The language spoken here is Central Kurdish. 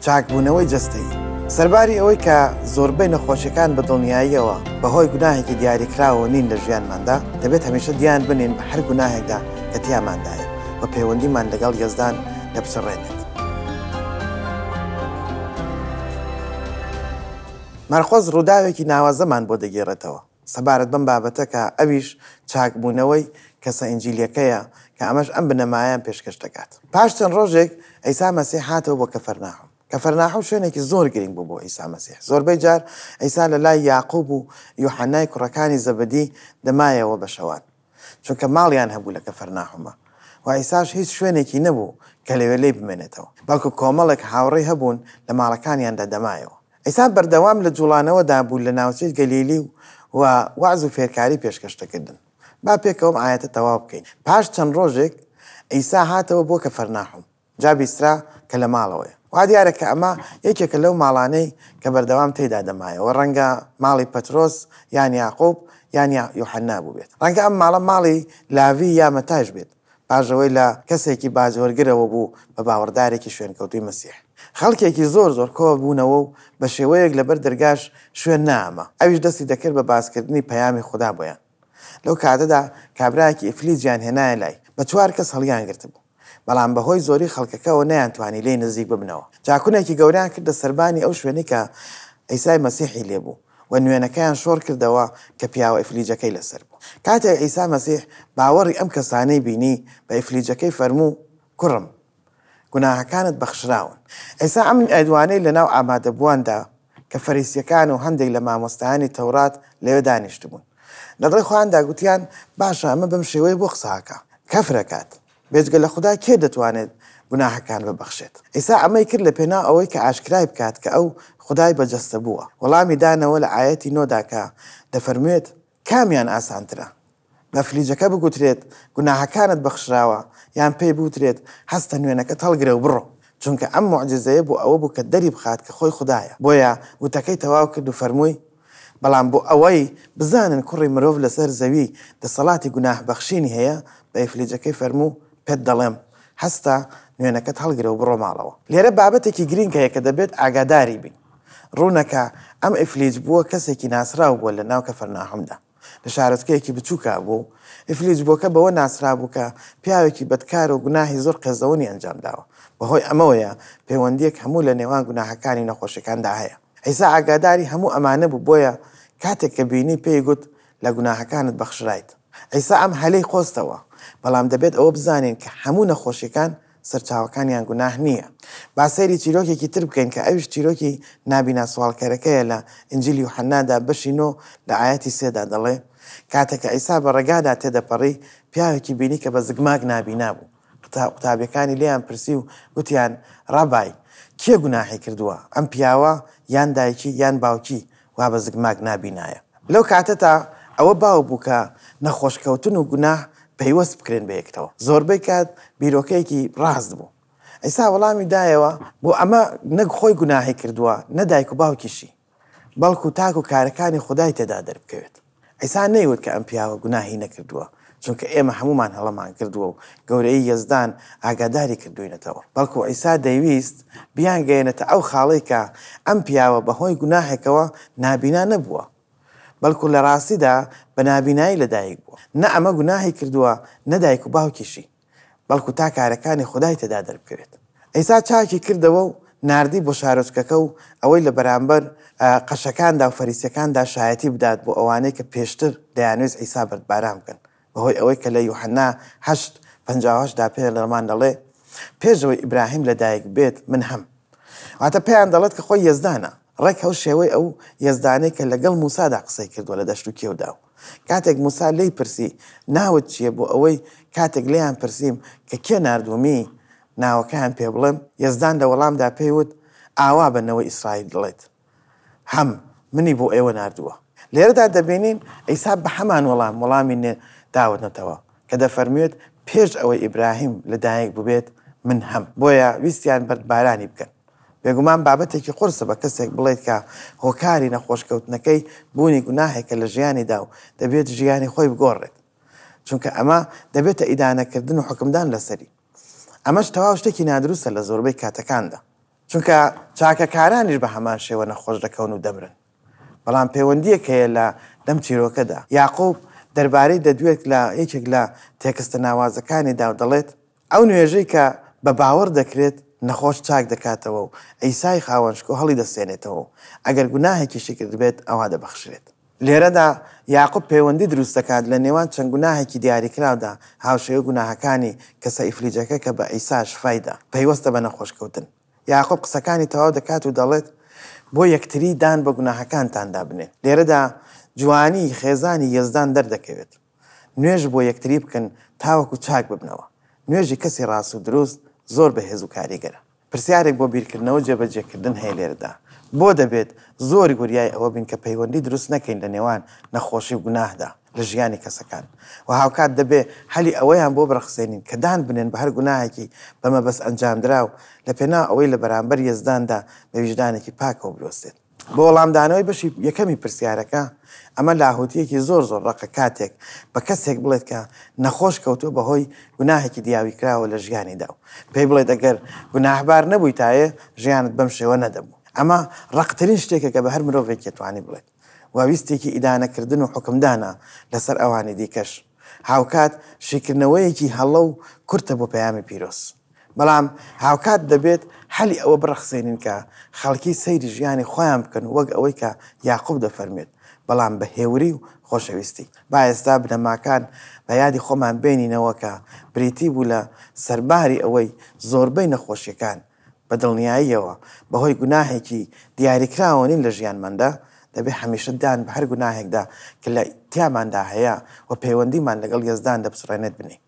چاکبوونەوەی جەستەیی. سەرباری ئەوەی کە زۆربەی نەخۆشیەکان بە دڵنیاییەوە بەهۆی گوناهێکی دیاریکراوەوە نین لە ژیانماندا، دەبێت هەمیشە دیان بنێین بە هەر گوناهێکدا کە تیاماندایە و پەیوەندیمان لەگەڵ یەزدان دەپچڕێنێت. مەرقۆس ڕووداوێکی ناوازەمان بۆ دەگێڕێتەوە سەبارەت بەم بابەتە کە ئەویش چاکبوونەوەی کەسە ئینجیلیەکەیە کە ئەمەش ئەم بنەمایەیان پێشکەش دەکات. پاش چەند ڕۆژێک عیسا مەسیح هاتەوە بۆ کەفەرناحوم. کەفەرناحوم شوێنێکی زۆر گرنگ بوو بۆ عیسا مەسیح. زۆربەی جار عیسا لە لای یاقوب و یوحەنای کوڕەکانی زەبدی دەمایەوە بە شەوان. چونکە ماڵیان هەبوو لە کەفەرناحومە و عیساش هیچ شوێنێکی نەبوو کە لەوێ لێی بمێنێتەوە، بەڵکو کۆمەڵێک هاوڕێی هەبوون لە ماڵەکانیاندا دەمایەوە. عیسا بەردەوام لە جوڵانەوەدا بوو لە ناوچەی گەلیلی و وەعز و فێرکاری پێشکەش دەکردن. با پێکەوە ئەم ئایەتە تەواو بکەین. پاش چەند ڕۆژێک عیسا هاتەوە بۆ کەفەرناحوم. جا بیسترا کە لە ماڵەوەیە. وا دیارە کە ئەمە یەکێکە لەو ماڵانەی کە بەردەوام تێیدا دەمایەوە، ڕەنگە ماڵی پەترۆس یان یاقوب یان یوحەنا بووبێت. ڕەنگە ئەم ماڵە ماڵی لاڤی یا مەتایش بێت، پاش ئەوەی لە کەسێکی باجوەرگرەوە بوو بە باوەڕدارێکی شوێنکەوتووی مەسیح. خەڵکێکی زۆر زۆر کۆ بوونەوە و بە شێوەیەک لەبەر دەرگاش شوێن نەئەما. ئەویش دەستی دەکرد بە باسکردنی پەیامی خودا بۆیان. لەو کاتەدا کابرایەکی ئیفلیجیان هێنایە لای. بە چوار کەس هەڵیانگرتبوو. بەڵام بەهۆی زۆری خەڵکەکەوە نەیانتوانی لێی نزیک ببنەوە. جا کونێکی گەورەیان کردە سەربانی ئەو شوێنەی کە عیسای مەسیحی لێ بوو و نوێنەکەیان شۆڕ کردەوە کە پیاوە ئیفلیجەکەی لەسەر بوو. کاتێک عیسا مەسیح باوەڕی ئەم کەسانەی بینی، بە ئیفلیجەکەی فەرموو، کوڕم، گوناهەکانت بەخشراون. عیسا ئەم لێدوانەی لەناو ئامادەبوواندا کە فەریسییەکان و هەندێک لە مامۆستایانی تەورات لەوێ دانیشتبوون. لە دڵی خۆیاندا گوتیان، باشە ئەمە بەم شێوەیە بۆ قسە ئەکا؟ کەفر ئەکات. بێجگە لە خودا کێ دەتوانێت گوناهەکان ببەخشێت؟ عیسا ئەمەی کرد لە پێناو ئەوەی کە ئاشکرای بکات کە ئەو خودای بەجەستەبووە. وەڵامی دانەوە لە ئایەتی نۆ دا کە دەفەرموێت، کامیان ئاسانترە؟ بە فلیجەکە بگوترێت، گوناهەکانت بەخشراوە، یان پێی بوترێت، هەستە نوێنەکەت هەڵگرە و بڕۆ؟ چونکە ئەم موعجیزەیە بۆ ئەوە بوو کە دەریبخات کە خۆی خودایە. بۆیە وتەکەی تەواو کرد و فەرمووی، بەڵام بۆ ئەوەی بزانن کوڕی مرۆڤ لەسەر زەوی دەسەڵاتی گوناه بەخشینی هەیە، بە ئیفلیجەکەی فەرموو، پێت دەڵێم، هەستە، نوێنەکەت هەڵگرە و بڕۆ ماڵەوە. لێرە بابەتێکی گرینگ هەیە کە دەبێت ئاگاداری بین. ڕوونە کە ئەم ئیفلیج بووە کەسێکی ناسراو بووە لە ناو کەفەرناحومدا. لە شارۆچکەیەکی بچووکا بوو و ئیفلیج بووەکە بەوە ناسرابوو کە پیاوێکی بەدکارە و گوناهی زۆر قێزەونی ئەنجام داوە. بەهۆی ئەمەوەیە پەیوەندییەک هەموو لە نێوان گوناهەکانی و نەخۆشیەکاندا هەیە. عیسا ئاگاداری هەموو ئەمانە بوو بۆیە کاتێک کە بینی پێی گوت لە گوناهەکانت بەخشرایت. عیسا ئەم هەلەی قۆستەوە، بەڵام دەبێت ئەوە بزانین کە هەموو نەخۆشیەکان سەرچاوەکانیان گوناه نییە. با سەیری چیرۆکێکی تر بکەین کە ئەویش چیرۆکی نابینا سواڵکەرەکەیە لە ئینجیلی یوحەنادا بەشی نۆ لە ئایەتی سێ دا دەڵێ، کاتێک کە عیسا بە ڕێگادا تێدەپەڕی پیاوێکی بینی کە بە زگماک نابینا بوو. قوتابیەکانی لێیان پرسی و گوتیان، ڕابای، کێ گوناحی کردووە، ئەم پیاوە یان دایکی یان باوکی وا بە زگماک نابینایە؟ لەو کاتەتا ئەوە باو بوو کە نەخۆشکەوتن و گوناه پەیوەست بکرێن بە یەکترەوە. زۆربەی کات بیرۆکەیەکی ڕاست بوو. عیسا وەڵامی دایەوە، بۆ ئەمە نە خۆی گوناهی کردووە، نە دایک و باوکیشی، بەڵکو تاکو کارەکانی خودای تێدا دەربکەوێت. عیسا نەیوت کە ئەم پیاوە گوناهی نەکردووە، چونکە ئێمە هەموومان هەڵەمان کردووە و گەورەیی یەزدان ئاگاداری کردووینەتەوە. بەڵکو عیسا دەیویست بیانگەیەنێتە ئەو خاڵەی کە ئەم پیاوە بەهۆی گوناهێکەوە نابینا نەبووە، بەڵکو لە ڕاستیدا بە نابینایی لەدایک بووە. نە ئەمە گوناهی کردووە، نە دایک و باوکیشی. بەڵکو تا کارەکانی خودای تێدا دەربکەوێت. عیسا چاکی کردەوە و ناردی بۆ شارۆچکەکە و ئەوەی لە بەرامبەر قەشەکاندا و فەریسیەکاندا شایەتی بدات بۆ ئەوانەی کە پێشتر دەیانویست عیسا بەردباران بکەن، بەهۆی ئەوەی کە لە یوحەنا هەشت، 58 دا پێمان دەڵێ، پێش ئەوەی ئیبراهیم لەدایک بێت من هەم. واتە پێیان دەڵێت کە خۆی یەزدانە، ڕێک هەو شێوەی ئەو یەزدانەی کە لەگەڵ موسادا قسەی کردووە لە دەشت و کێودا و کاتێک موسا لێی پرسی، ناوت چییە؟ بۆ ئەوەی کاتێک لێیان پرسیم کە کێ ناردوومی، ناوەکەیان پێ بڵێم، یەزدان لە وەڵامدا پێی وت، ئاوا بە نەوەی ئیسرائیل دەڵێیت، هەم، منی بۆ ئێوە ناردووە. لێرەدا دەبینین عیسا بە هەمان وەڵام وەڵامی داوەتەوە کە دەفەرموێت، پێش ئەوەی ئیبراهیم لەدایک ببێت، من هەم. بۆیە ویستیان بەردبارانی بکەن. بێگومان بابەتێکی قورسە بە کەسێک بڵێیت کە هۆکاری نەخۆشکەوتنەکەی بوونی گوناهێکە لە ژیانیدا و دەبێت ژیانی خۆی بگۆڕێت، چونکە ئەمە دەبێتە ئیدانەکردن و حوکمدان لەسەری. ئەمەش تەواو شتێکی نادروستە لە زۆربەی کاتەکاندا. چونکە چاکەکارانیش بە هەمان شێوە نەخۆش دەکەون و دەمرن. بەڵام پەیوەندییەک هەیە لە لەم چیرۆکەدا. یاقوب دەربارەی دەدوێت لە یەکێک لە تێکستە ناوازەکانیدا و دەڵێت، ئەو نوێژەی کە بە باوەڕ دەکرێت نەخۆش چاک دەکاتەوە و عیسای خاوەن شکۆ هەڵیدەستێنێتەوە و ئەگەر گوناهێکیشی کردبێت ئەوا دەبەخشرێت. لێرەدا یاقوب پەیوەندی دروست دەکات لە نێوان چەند گوناهێکی دیاریکراودا هاوشێوەی گوناهەکانی کەسە ئیفلیجەکە کە بە عیسا شفای دا، پەیوەستە بە نەخۆشکەوتن. یاقوب قسەکانی تەواو دەکات و دەڵێت، بۆ یەکتری دان بە گوناهەکانتاندا بنێن. لێرەدا جوانیی خێزانی یەزدان دەردەکەوێت. نوێژ بۆ یەکتری بکەن تاوەکو چاک ببنەوە. نوێژی کەسی ڕاست و دروست زۆر بەهێز و کاریگەرە. پرسیارێک بۆ بیرکردنەوە و جێبەجێکردن هەیە لێرەدا، بۆ دەبێت زۆر وریای ئەوە بین کە پەیوەندی دروست نەکەین لە نێوان نەخۆشی و گوناهدا لە ژیانی کەسەکان و هاوکات دەبێ هەلی ئەوەیان بۆ برەخسێنین کە دان بنێن بە هەر گوناهێکی بە مەبەست ئەنجامدراو لە پێناو ئەوەی لە بەرامبەر یەزداندا بە ویژدانێکی پاکەوە بوەستێت. بۆ وەڵامدانەوەی بەشی یەکەمی پرسیارەکە، ئەمە لاهوتییەکی زۆر زۆر ڕەقە کاتێک بە کەسێک بڵێت کە نەخۆش کەوتووە بەهۆی گوناهێکی دیاویکراوە لە ژیانیدا و پێی بڵێت ئەگەر گوناهبار نەبوویتایە ژیانت بەم شێوە نەدەبوو. ئەمە ڕەقترین شتێکە کە بە هەر مرۆڤێک دەتوانی بڵێت و ویستێکی ئیدانەکردن و حوکمدانە لەسەر ئەوانی دیکەش. هاوکات شیکردنەوەیەکی هەڵە و کورتە بۆ پەیامی پیرۆز. بەڵام هاوکات دەبێت هەلی ئەوە بڕەخسێنین کە خەڵکی سەیری ژیانی خۆیان بکەن وەک ئەوەی کە یاقوب دەفەرموێت، بەڵام بە هێوری و خۆشەویستی. با ئێستا بنەماکان بە یادی خۆمان بێنینەوە کە بریتی بوو لە سەرباری ئەوەی زۆربەی نەخۆشیەکان بە دڵنیاییەوە بەهۆی گوناهێکی دیاریکراوە نین لە ژیانماندا، دەبێت هەمیشە دان بە هەر گوناهێکدا کە لە تیاماندا هەیە و پەیوەندیمان لەگەڵ یەزدان دەپچڕێنێت بنێین.